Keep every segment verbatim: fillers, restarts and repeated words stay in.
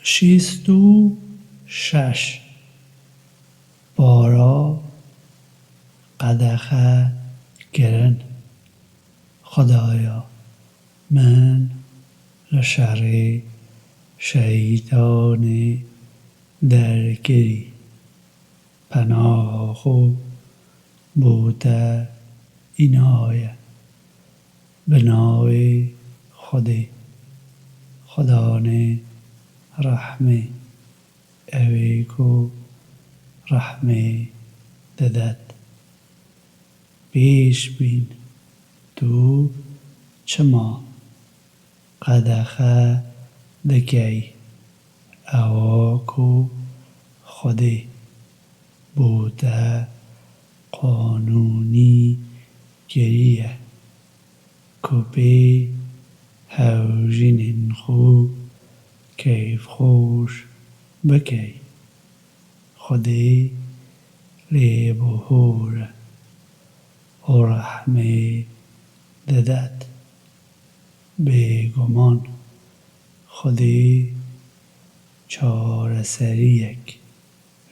Şêst û şeş. Para qedexe kirin. Xwedaya min li şerê şeytanê derkirî. Penaha xwe bo te îna ye. Bi navê Xwedê, Xwedanê rehmê, ew ê ku rehmê didet. Pêş bîn, tu çima qedexe dikey, ewa ku Xwedê bo te qanûnî kiriye, ku pê hewjînên xwe keyfxweş bikey. Xwedê lêbihor e û rehmê didet. Bêguman Xwedê çareseriyek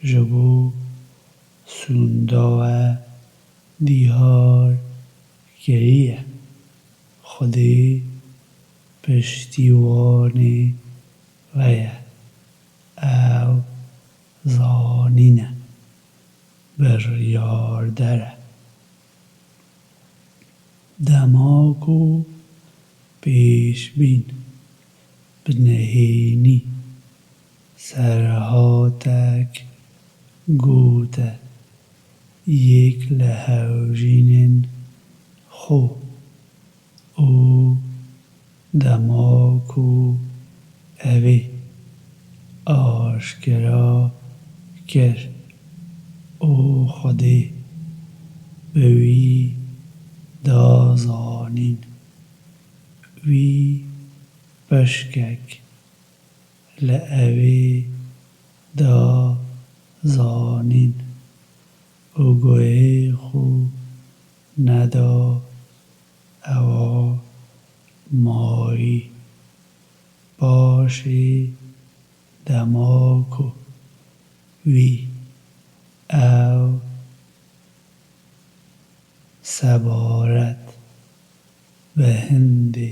ji bo sûnda we diyar kiriye. Xwedê piştîwanê we ye. Ew zanîn e, biryarder e. Dema ku pêş bîn bi nehênî serhatek gote yek li hewjînên xwe û dema ku ev ê aşkera kir û Xwedê bi wî da zanîn, wî pişkek li ew ê da zanîn û guhê xwe neda ewa mayî. Paşê dema ku wî ew sebaret bi hindê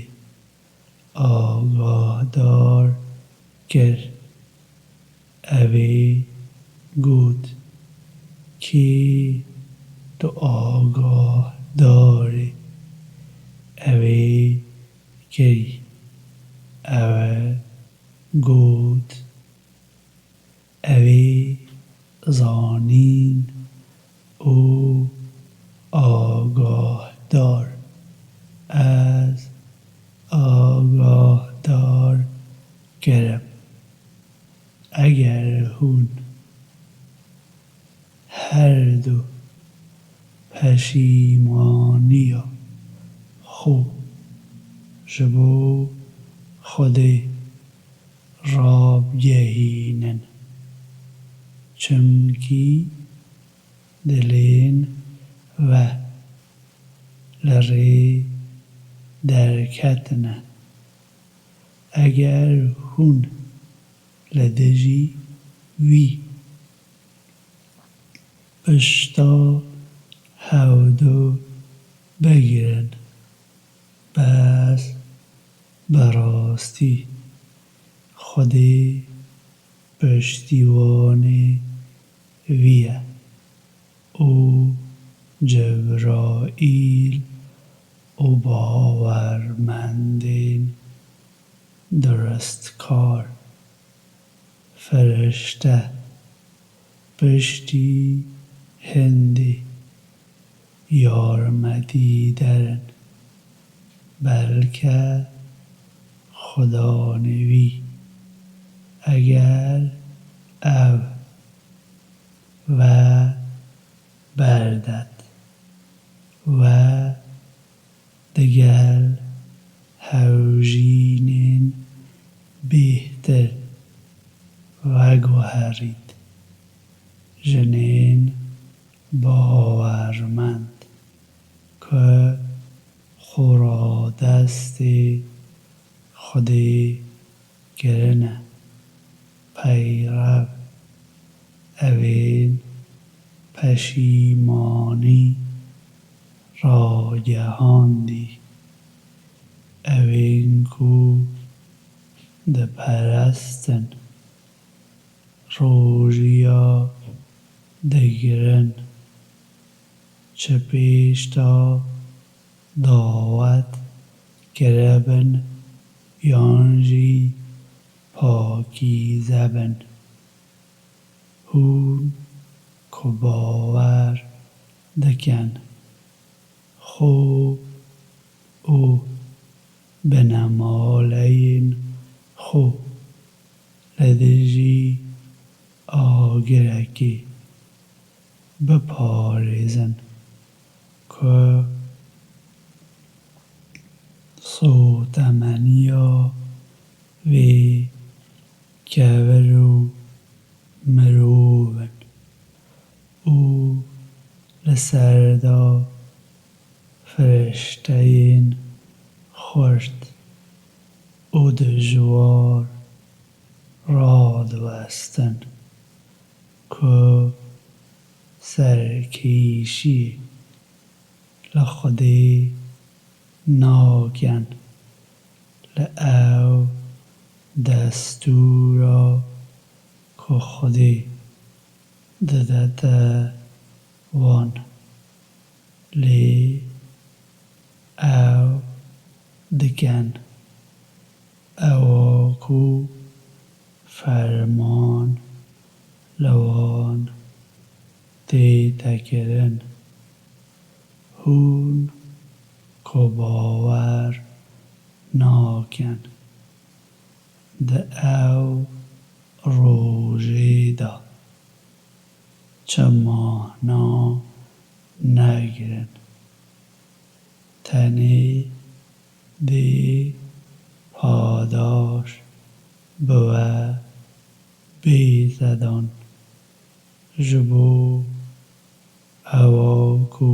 agahdar kir, ew ê got, kê tu agahdar î? Ew ê kirî. Ew got, ew ê zanîn û agahdar. Ez agahdar kirim. Eger hûn her du peşîmaniya xwe ji bo Xwedê rabigehînin, çimkî dilên we li rê derketine. Eger hûn li dijî wî pişta hevdu bigirin, bes bi rastî Xwedê piştîwanê wî ye û Cebraîl û bawermendên duristkar, firişte, piştî hindê yarmetîder in. Belke Xudanê wî, eger ew we berdet, we digel hewjînên bêhtir veguherît. Jinên bawermend ku xwe radestê Xwedê kirine, peyrev, evên peşîmanî ragehandî, evên ku diperestin, rojiya digirin, çi pêşta dawet kiribin yan jî pakîze bin. Hûn ku bawer dikin, xwe û binemaleyên xwe li dijî agirekê biparêzin ku sotemeniya vê kevir û mirov in û li ser de firişteyên xurt û dijwar radiwestin ku serkêşî li Xwedê nakin, li ew destûra ku Xwedê didete wan. Lê ew dikin, ewa ku ferman li wan tête kirin. Hûn ku bawer nakin, di ew rojê de çi mana negirin. Tenê dê padaş bi we bêze dan ji bo ewa ku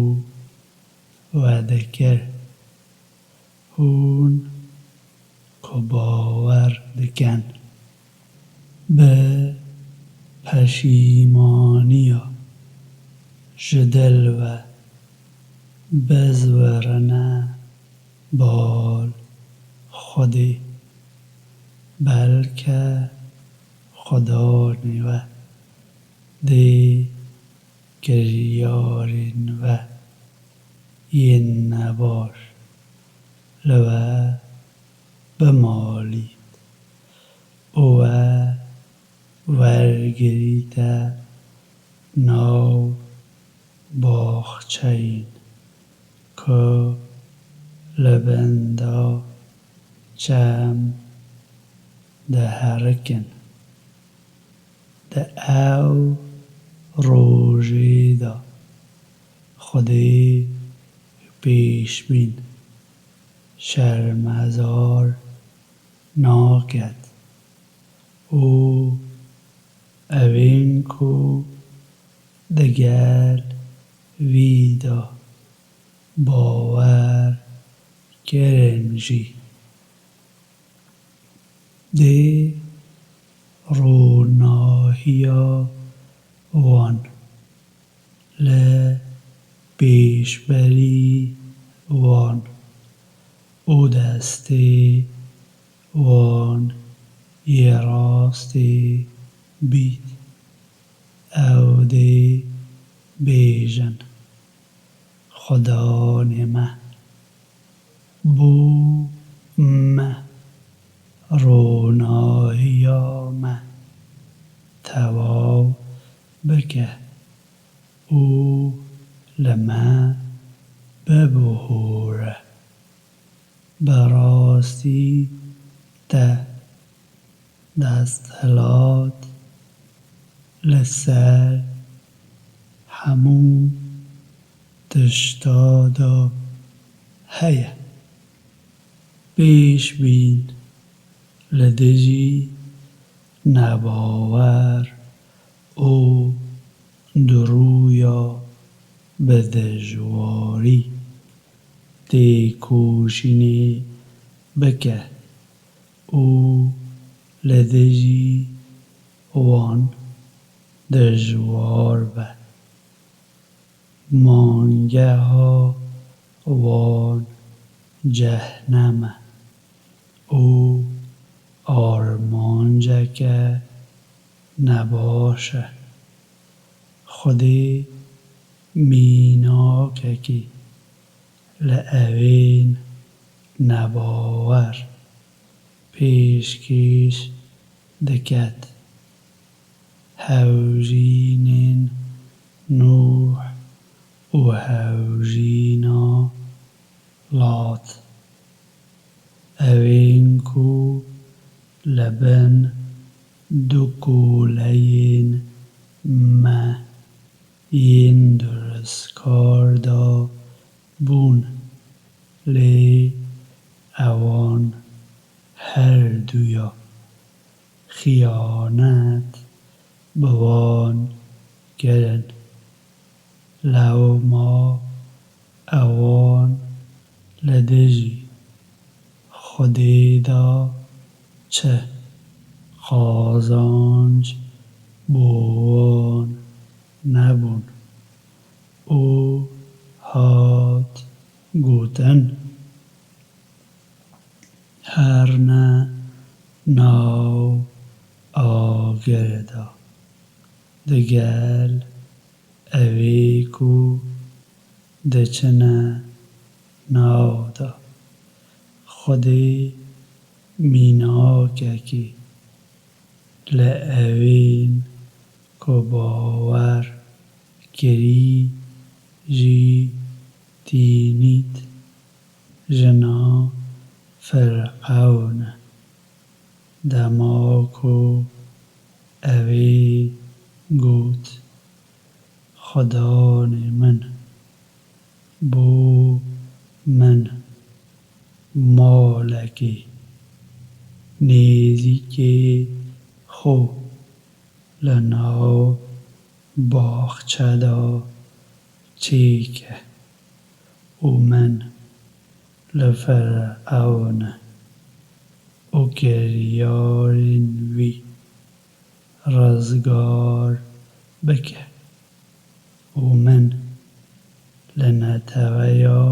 we dikir. Hûn ku bawer dikin, bi peşîmaniya ji dil ve bizwirine bal Xwedê. Belke Xudanê we dê kiryarên we yên nebaş li we bimalît û we wergirîte nav baxçeyên ku li bin de çem diherikin. Di ew rojê de Xwedê pêşbîn şermezar naket û evên ku digel wî de bawer kirin jî. Dê ronahiya wan li pêşberî wan û destê wan yê rastê bît. Ew dê bêjin, Xudanê me, bo me ronahiya me tewaw bike û li me bibihore. Bi rastî te desthilat li ser hemû tişta de heye. Pêşbîn li dijî nebawer û dirûya bi dijwarî têkoşînê bike û li dijî wan dijwar be. Mangeha wan cehnem e û armanceke nebaş e. Xwedê mînakekî li evên nebawer pêşkêş diket. Hewjînên Nûh û hewjîna Lat. Evên ku li bin du koleyên me yên durustkar de bûn, lê ewan her duya xiyanet bi wan kirin. Lewma ewan li dijî Xwedê de çi qazanc bo wan nebûn û hat gotin: Herne nav agir de, digel evê ku diçine nav de. Xwedê mînakekî li evên ku bawer kirî jî tînît. Jina Firewn e. Dema ku evê got: Xudanê min, bo min malekî nêzîkê xwe li nav baxçe de çêke û min li Firewn û kiryarên wî rizgar bike û min li neteweya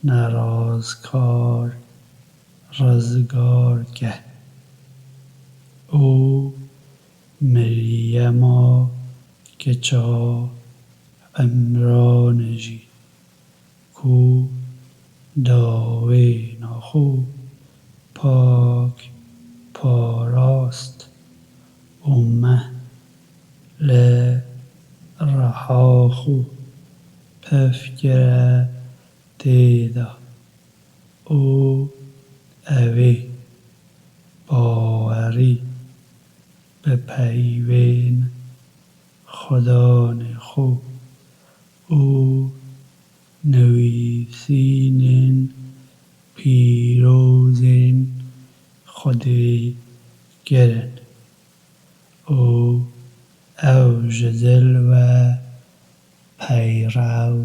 nerazkar rizgar ke. Û Miryema kiça Imranê jî, ku dawêna xwe pak parast û me li reha xwe pif kire tê de û evê bawerî bi peyvên Xudanê xwe û nivîsînên pîrozên Xwedê kirin û ew ji dil ve peyrew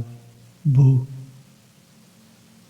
bû.